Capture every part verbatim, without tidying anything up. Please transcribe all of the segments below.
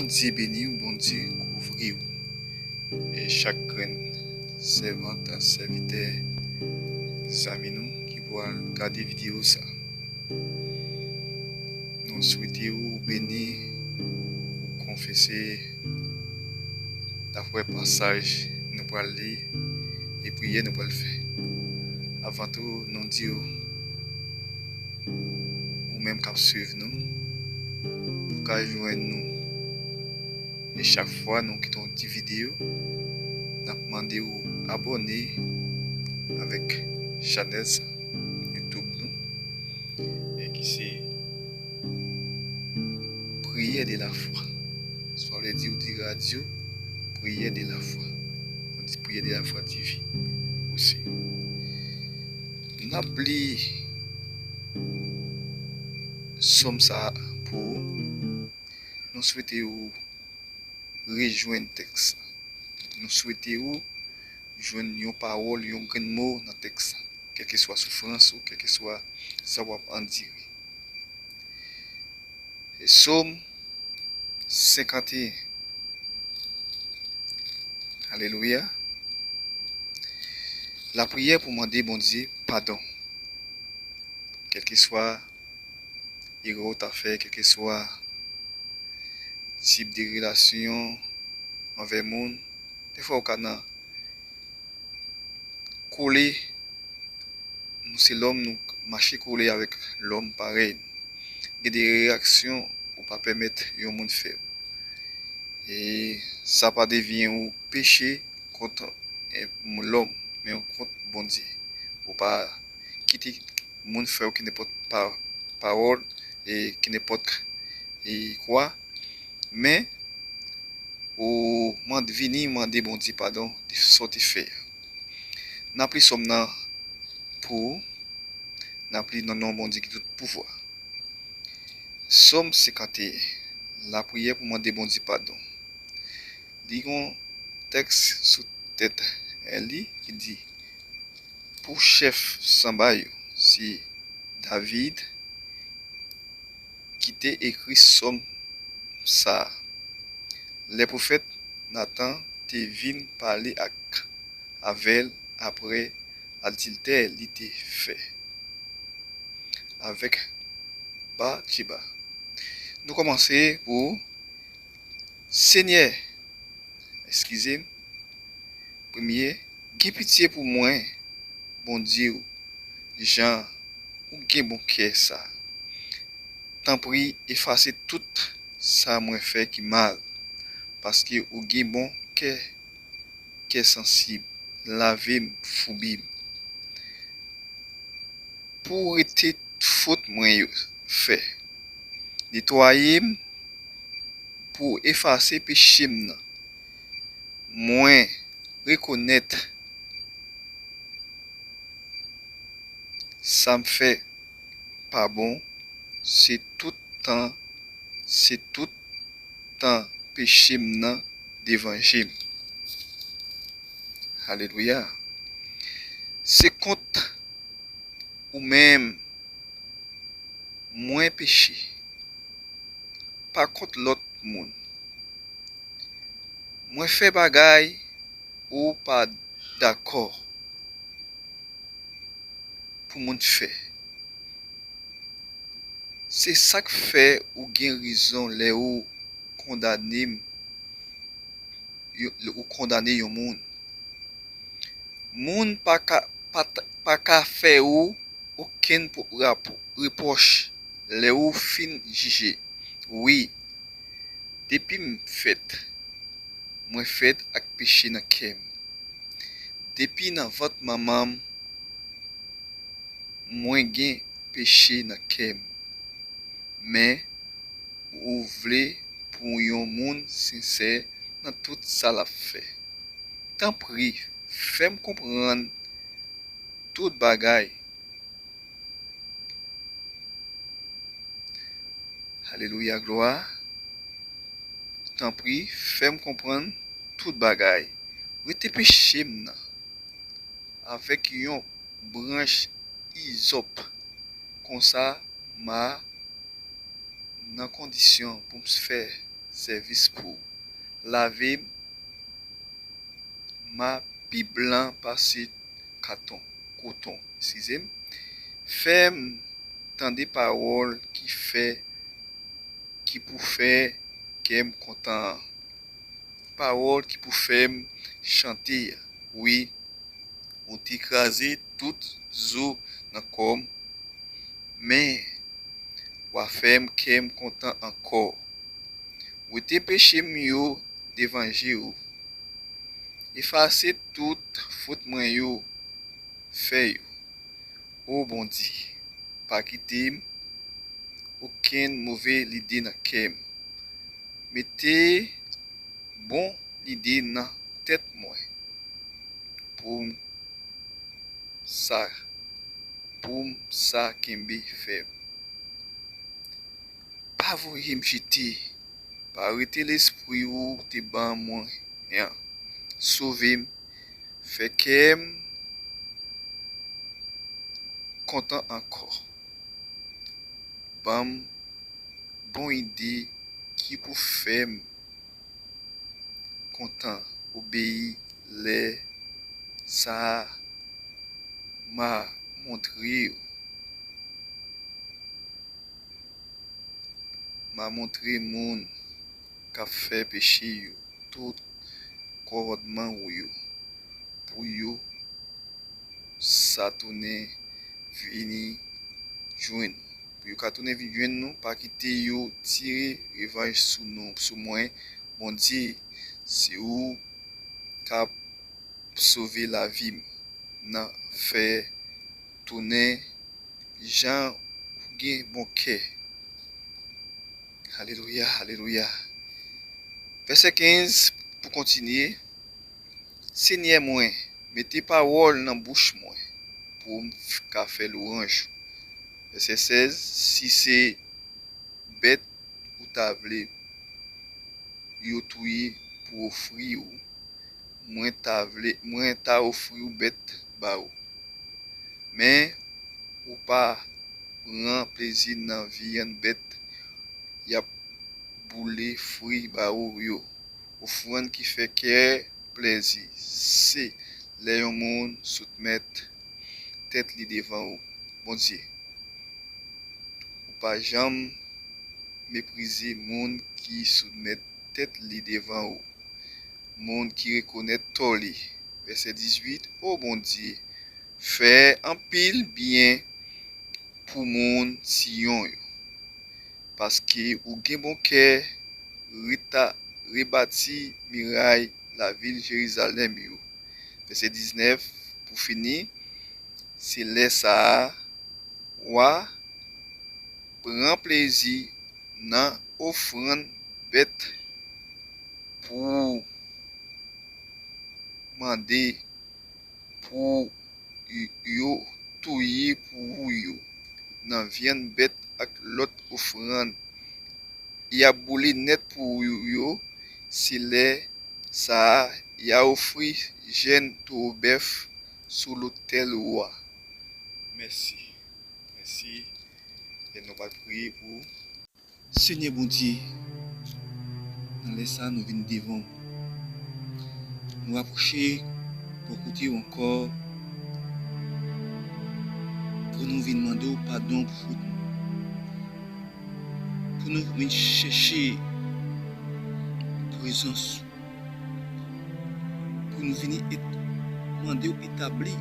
Bondye beni w, Bondye kouvri w. E chak grenn sèvant, sèvitè, zanmi nou ki pral gade videyo sa. Nou swete ou beni, ou konfese dapre pasaj nou pral li e priyè nou pral fè. Avan tou, nou di w, ou menm k ap swiv nou, pou w ka jwenn nou. E chak fwa nou kite yon ti videyo, n ap mande w abòne avèk chanèl sa, YouTube nou, e ki se Prière de la foi. Sa vle di, ou di radyo Prière de la foi. Ou di Prière de la foi T V osi. N ap li sòm sa pou ou. Nou swete ou rejwenn tèks la. Nou swete ou jwenn yon pawòl, yon grenn mo nan tèks la, kèlkeswa soufrans ou, kèlkeswa sa w ap andire. E Sòm senkanteyen. Alelouya. Lapriyè pou mande Bondye padon. Kèlkeswa erè w ta fè, kèlkeswa tip de relasyon anvè moun, defwa ou ka nan kole, nou se lòm, nou mache kole avèk lòm parèy nou. Gen de reyaksyon ou pa pèmèt yon moun fè. E sa pa devyen ou peche kont, eh, lòm, men kont Bondye. Ou pa kite moun fè w ki nenpòt pa, pawòl e ki nenpòt e kwa, men ou mande, vini mande Bondye padon de sa w te fè a. N ap li sòm nan pou ou. N ap li nan non Bondye ki tout pouvwa. Sòm senkanteyen. Lapriyè pou mande Bondye padon. Li gon tèks sou tèt li ki di, pou chèf sanba yo, se David ki te ekri sòm sa a. Lè pwofèt Natan te vin pale ak, avè l apre adiltè li te fè avèk Batcheba. Nou kòmanse pou Senyè, eskize m, premye, gen pitye pou mwen, Bondye w, jan ou gen bon kè sa. Tanpri, efase tout sa mwen fè ki mal, paske ou gen bon kè, kè sansib, lave m, foubi m. Pou rete fot mwen yo fè. Netwaye m pou efase peche m nan. Mwen rekonèt sa m fè pa bon, se tout tan, se tout tan peche m nan devan je m. Alelouya. Se kont ou menm mwen peche, pa kont lòt moun. Mwen fè bagay ou pa dakò pou moun fè. Se sa k fè ou gen rezon lè ou kondane m, yo- lè ou kondane yon moun. Moun pa ka, pa, t- pa ka fè ou okenn po- rapo- repwòch lè ou fin jije. Wi, depi m fèt, mwen fèt ak peche nan kè m. Depi nan vant manman m, mwen gen peche nan kè m. Men, ou vle pou yon moun sensè nan tout sa l ap fè. Tanpri, fè m konprann tout bagay. Alelouya, glwa. Tanpri, fè m konprann tout bagay. Rete peche m nan avèk yon branch izòp. Konsa, m a nan kondisyon pou m fè sèvis pou w. Lave m, m a pi blan pase katon, koton, eskize m. Fè m tande pawòl ki fè, ki pou fè kè m kontan an. Pawòl ki pou fè m chante a. Wi, ou te kraze tout zo nan kò m, men w a fè m kè m kontan ankò. Wete peche m yo devan je w. Efase tout fot mwen yo, fè yo. O Bondye, pa kite m okenn move lide nan kè m. Mete bon lide nan tèt mwen pou m sa, pou m sa kenbe fèm. Pa voye m jete, pa rete lespri ou te ban mwen an. Sove m, fè kè m kontan ankò. Ban m bon ide ki pou fè m kontan, obeyi lè sa a m a montre w. M a montre moun k ap fè peche yo tout kòmandman ou yo, pou yo sa tounen vini jwenn nou. Pou yo ka tounen vin jwenn nou, pa kite yo tire revanj sou nou, sou mwen, Bondye. Se ou k ap sove lavi m nan fè tounen jan ou gen bon kè. Alelouya, alelouya. Vèsè kenz pou kontinye. Senyè mwen, mete pawòl nan bouch mwen pou m ka fè lwanj ou. Vèsè sèz. Si se bèt ou ta vle yo touye pou ofri ou, mwen ta vle, mwen ta ofri w bèt ba ou. Men ou pa pran plezi nan vyann bèt y ap boule fri ba ou yo. Ofrann ki fè kè plezi se lè yon moun soumèt tèt li devan ou, Bondye. Ou pa janm meprize moun ki soumèt tèt li devan ou, moun ki rekonèt tò li. Vèsè dizuit. O Bondye, fè anpil byen pou moun Siyon yo, paske ou gen bon kè reta-, rebati miray lavil Jerizalèm yo. Vèsè diznèf, pou fini, se lè sa a, w a pran plezi nan ofrann bèt pou mande pou yo touye pou ou yo, nan vyann bèt ak lòt ofrann y ap boule nèt pou ou yo, se lè sa a y a ofri jèn towo bèf sou lotèl ou a. Mèsi. Mèsi. E nou pral priye pou ou. Senyè Bondye, nan lè sa a nou vin devan w. Nou rapwoche bò kote w ankò pou nou vin mande w padon pou fot nou. Pou nou vin chèche prezans ou. Pou nou vini et-, mande w etabli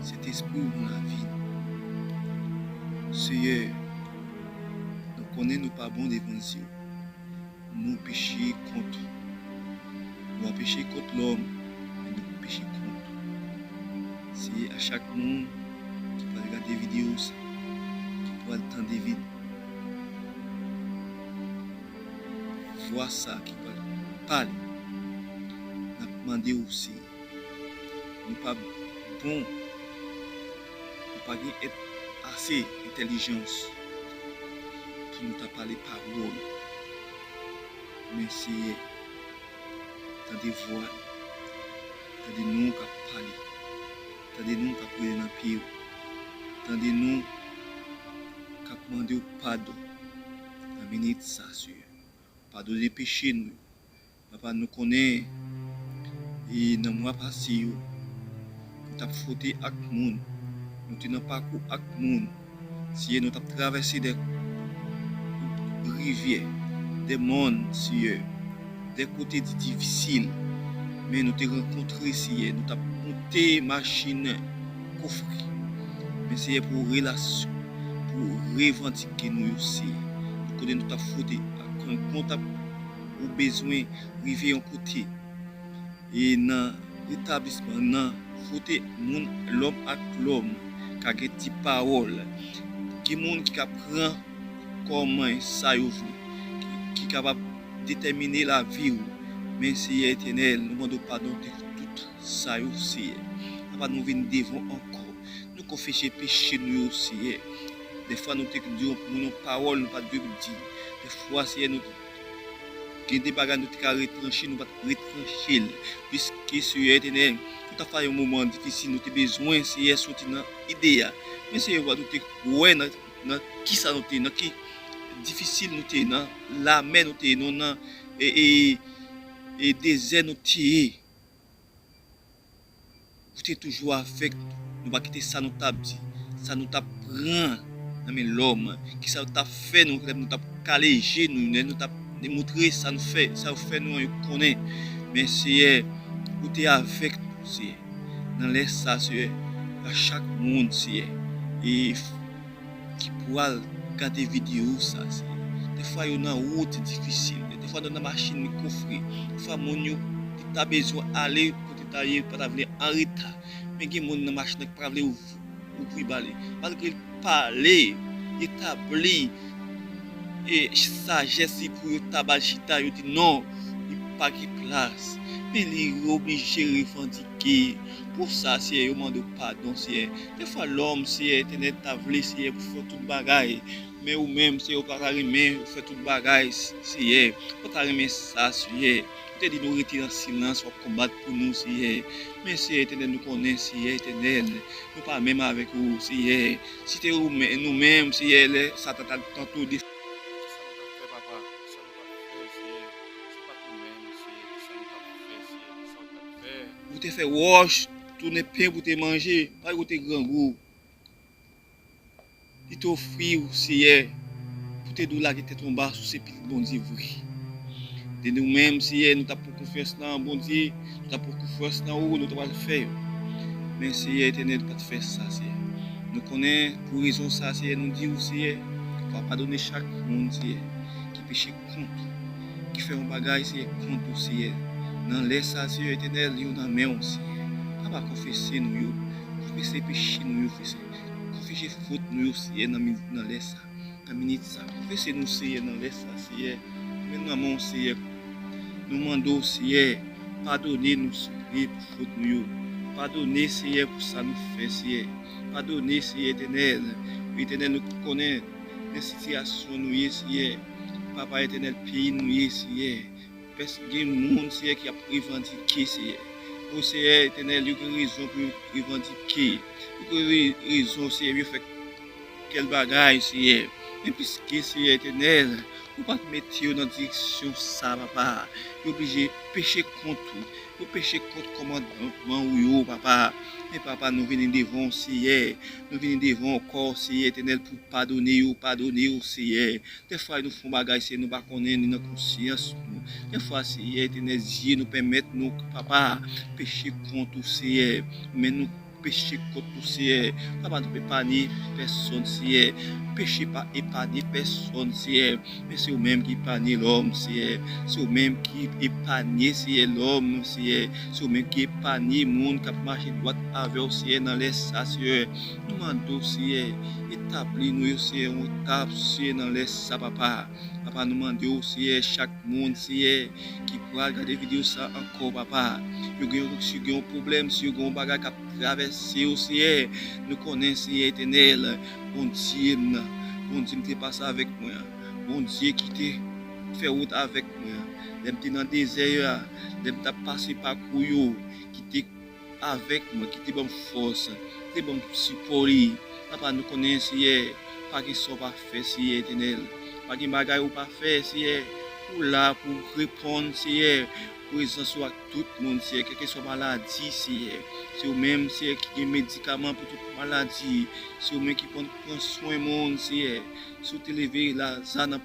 Sentespri w nan lavi nou. Seyè, nou konnen nou pa bon devan zye w. Nou peche kont ou. Nou pa peche kont lòm, men nou peche kont ou. Seyè, a chak moun ki pral gade videyo sa, ki pral tande vid-, vwa sa ki pral pale. N ap mande w, Seyè. Nou pa bon. Nou pa gen et-, ase entèlijans pou nou ta pale pawòl ou. Men, Seyè, tande vwa nou. Tande nou k ap pale. Tande nou k ap rele nan pye w. Tande nou k ap mande w padon nan minit sa, Seyè. padone peche nou yo. Papa, nou konnen, e nan mwa pase yo, nou t ap fwote ak moun, nou te nan pakou ak moun, Seyè, nou t ap travèse de rivyè, de mòn, Seyè, de kote di difisil, men nou te rankontre, Seyè, nou t ap monte machin kofre. Men, Seyè, pou relasyon, pou revandike nou yo, Seyè. Nou konnen nou t ap fwote ak kont ap ou bezwen rive yon kote. E nan retablisman, nan fwote moun, lòm ak lòm, ka gen ti pawòl. Gen moun ki ka pran kòman sa yo vle, ki, ki kapab detèmine lavi w. Men, Seyè Etènèl, nou mande w padone tout sa yo, Seyè. Papa, nou vin devan w ankò. Nou konfese peche nou yo, Seyè. Defwa nou te di yon moun yon pawòl nou pa t dwe di. Defwa, Seyè, nou gen de bagay nou te ka retranche, nou pa t retranche l. Piske, Seyè Etènèl, nou t ap fè yon moman difisil, nou te bezwen, Seyè, soti nan ide a. Men, Seyè, nou te kwè nan, nan kisa nou te ye, nan ki difisil nou te ye, nan lamè nou te ye, non, nan e, e, e dezè nou te ye. Ou te toujou avèk nou. Nou pa kite sa nou t ap di, sa nou t ap pran nan men lòm, kisa nou t ap fè, nou, lè nou t ap kale je nou, lè nou t ap demontre sa nou fè, sa yo fè nou an, yo konnen. Men, Seyè, ou te avèk nou, Seyè. Nan lè sa, Seyè, a chak moun, Seyè, e ki pral gade videyo sa, Seyè. Defwa yo nan wout difisil, defwa yo nan machin kofre, defwa moun yo te ta bezwen ale kote ta ye, pa ta vle an reta. Men gen moun nan machin nan ki pa vle ouvri, ouvri bale. Malgre l pale, etabli, e sajès li pou yo ta ba l chita, yo di non, li pa gen plas. Men li oblije revandike. Pou sa, Seyè, yo mande w padon, Seyè. Defwa lòm, Seyè Etènèl, ta vle, Seyè, pou fè tout bagay. Men ou menm, Seyè, ou pa ta renmen ou fè tout bagay, Seyè. Ou pa ta renmen sa, Seyè. Ou te di nou rete nan silans, w ap konbat pou nou, Seyè. Men, Seyè Etènèl, nou konnen, Seyè Etènèl, nou pa menm avèk ou, Seyè. Si te ou men-, nou menm, Seyè, lè Satan ta tanto de... Kisa nou t ap fè, papa? Kisa nou t ap fè, Seyè? Si pa t ou menm, Seyè, kisa nou t ap fè, Seyè? Kisa nou t ap fè? Ou te fè wòch tounen pen pou te manje, pa ou te grangou. Li te ofri w, Seyè, pou te di w lage tèt anba sou se pitit Bondye vre. De nou menm, Seyè, nou t ap pran konfyans nan Bondye, nou t ap pran konfyans nan ou, nou t ap al fè yo. Men, Seyè Etènèl, pa t fè sa, Seyè. Nou konnen pou rezon sa, Seyè, nou di w, Seyè, w a padone chak moun, Seyè, ki peche kont ou, ki fè yon bagay, Seyè, kont ou, Seyè. Nan lè sa, Seyè Etènèl, yo nan men w, Seyè. Papa, konfese nou yo. Konfese peche nou yo, Seyè. Konfese fot nou yo, Seyè, nan mi-, nan lè sa, nan minit sa. Konfese nou, Seyè, nan lè sa, Seyè. Men nan men w, Seyè. Nou mande w, Seyè, padone nou, souple, pou fot nou yo. Padone, Seyè, pou sa nou fè, Seyè. Padone, Seyè Etènèl. Etènèl, nou konnen nan sitiyasyon nou ye, Seyè. Papa Etènèl, peyi nou ye, Seyè. Pès-, gen moun, Seyè, ki ap revandike, Seyè. O Seyè Etènèl, yo gen rezon pou yo revandike. Yo gen re-, rezon, Seyè, pou yo fè kèl bagay, Seyè. Men piske, Seyè Etènèl, ou pa t mete yo nan direksyon sa, papa, yo oblije peche kont ou. Yo peche kont kòmandman ou yo, papa. Men, papa, nou vini devan w, Seyè. Nou vini devan w ankò, Seyè Etènèl, pou padone yo, padone yo, Seyè. Dèfwa nou fè yon bagay, Seyè, nou pa konnen, li nan konsyans nou. Dèfwa, Seyè Etènèl, zye nou pèmèt nou, papa, peche kont ou, Seyè. Men nou peche kont ou, Seyè. Papa, nou pa epanye pèsonn, Seyè. Peche pa epanye pèsonn, Seyè. Men se ou menm ki epanye lòm, Seyè. Se ou menm ki epanye, Seyè, lòm, Seyè. Se ou menm ki epanye moun k ap mache dwat avè w, Seyè, nan lè sa, Seyè. Nou mande w, Seyè, etabli nou yo, Seyè, yon etap, Seyè, nan lè sa, papa. Papa, nou mande w, Seyè, chak moun, Seyè, ki pral gade videyo sa ankò, papa. Yo gen yon, si yo gen yon pwoblèm, si yo gen yon bagay k ap travèse yo, Seyè, nou konnen, Seyè Etènèl, Bondye m nan, Bondye m te pase avèk mwen an, Bondye ki te fè wout avèk mwen an, lè m te nan dezè a, lè m t ap pase pakou yo, ki te avèk mwen, ki te ban m fòs, ki te ban m sipò li. Papa, nou konnen, Seyè, pa gen sa w pa fè, Seyè Etènèl. Pa gen bagay ou pa fè, Seyè. Ou la pou reponn, Seyè, prezans ou ak tout moun, Seyè, kèlkeswa maladi, Seyè. Se ou menm, Seyè, ki gen medikaman pou tout maladi. Se ou menm ki konn pran swen moun, Seyè. Si w te leve Laza nan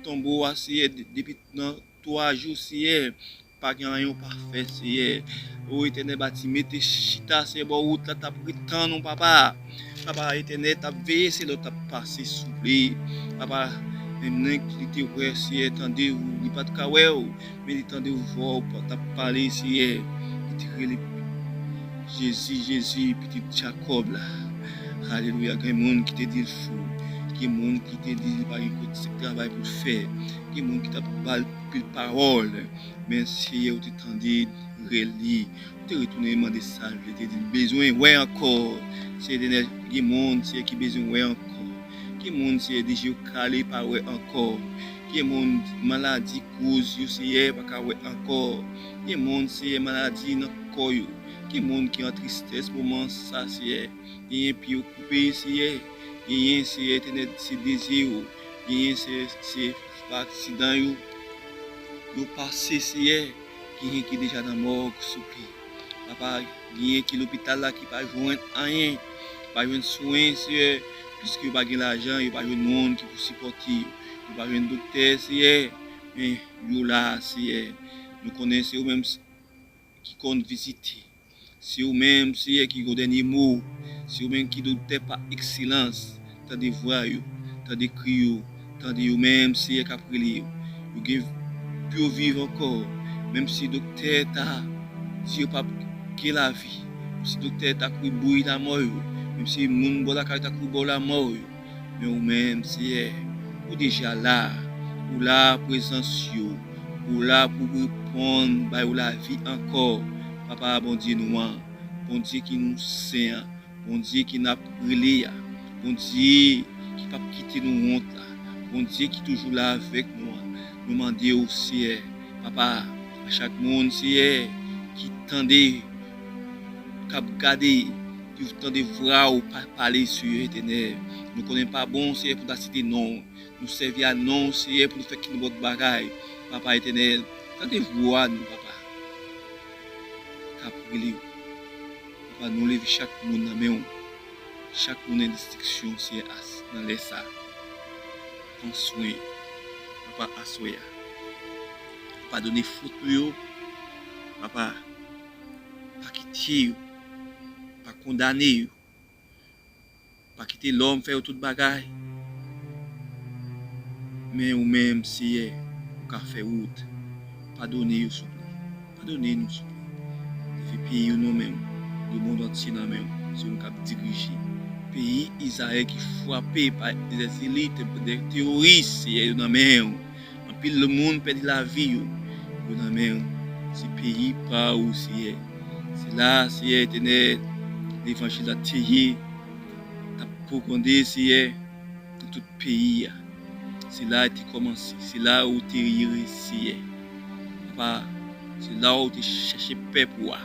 tonbo a, Seyè, de- depi nan twa jou, Seyè, pa gen anyen ou pa fè, Seyè. O Etènèl, Batime te chita, Seyè, bò wout la, t ap ret tann ou, papa. Papa Etènèl, t ap veye, se lè w t ap pase, souple. Papa, menm len li te wè, Seyè, tande ou, li pa t ka wè w, men li tande w vwa w pa- t ap pale, Seyè. Li te rele, Jezi, Jezi, pitit Jakòb la. Alelouya, gen moun ki te di l fou. Gen moun ki te di li pa gen kote travay pou l fè. Gen moun ki t ap ba l pil pawòl. Men Seyè, ou te tande rèl li. Ou te retounen mande sa l vle, te di l bezwen wè ankò. Seyè Etènèl, gen moun, Seyè, ki bezwen wè ankò. Gen moun, Seyè, de je yo kale, pa wè ankò. Gen moun, maladi koz yo, Seyè, pa ka wè ankò. Gen moun, Seyè, maladi nan kò yo. Gen moun ki an tristès moman sa, Seyè. Genyen pye yo koupe, Seyè. Genyen, Seyè Etènèl, se de zye yo. Genyen, se, se pa aksidan yo, yo pase, Seyè. Genyen ki deja nan mòg, souple. Papa, genyen ki lopital la ki pa jwenn anyen, pa jwenn swen, Seyè, piske yo pa gen lajan, yo pa jwenn moun ki pou sipòte yo. Yo pa jwenn doktè, Seyè, men yo la, Seyè. Nou konnen se ou menm ki konn vizite. Se ou menm, Seyè, ki gon dènye mo. Se ou menm ki doktè pa ekselans. Tande vwa yo, tande kri yo, tande yo menm, Seyè, k ap rele yo. Yo gen pou yo viv ankò. Menm si doktè ta di yo p ap gen lavi, menm si doktè ta kouri bouyi lanmò yo, menm si moun bò lakay ta kouri bò lanmò yo, men ou menm, Seyè, ou deja la. Ou la prezans yo. Ou la pou reponn, ba yo lavi ankò. Papa, Bondye nou an, Bondye ki nou sen an, Bondye ki n ap rele a, Bondye ki p ap kite nou wont la, Bondye ki toujou la avèk nou an, nou mande w, Seyè, Papa, a chak moun, Seyè, ki tande, k ap gade, ki tande vwa w pa pale, Seyè Etènèl. Nou konnen pa bon, Seyè, pou n ta site non w. Nou sèvi a non w, Seyè, pou nou fè kenpòt bagay. Papa Etènèl, tande vwa nou, Papa, k ap rele w. Papa, nou leve chak moun nan men w. Chak moun an distiksyon, Seyè, as- nan lè sa a. Pran swen yo. Papa, aswè a. Padone fot nou yo. Papa, pa kite yo. Pa kondane yo. Pa kite lòm fè yo tout bagay. Men ou menm, Seyè, ou ka fè wout. Padone yo, souple. Padone nou, souple. Leve peyi yo nan men w. Lemonn antye nan men w. Se ou k ap dirije. Peyi Izrayèl ki frape pa de elit, de teworis, Seyè, yo nan men w. Anpil moun pèdi lavi yo. Yo nan men w. Se peyi pa ou, Seyè. Se la, Seyè Etènèl, levanjil la te ye, t ap pwogande, Seyè, nan tout peyi a. Se la te kòmanse, se la ou te ye, Seyè. Papa, se la ou te chache pèp ou a.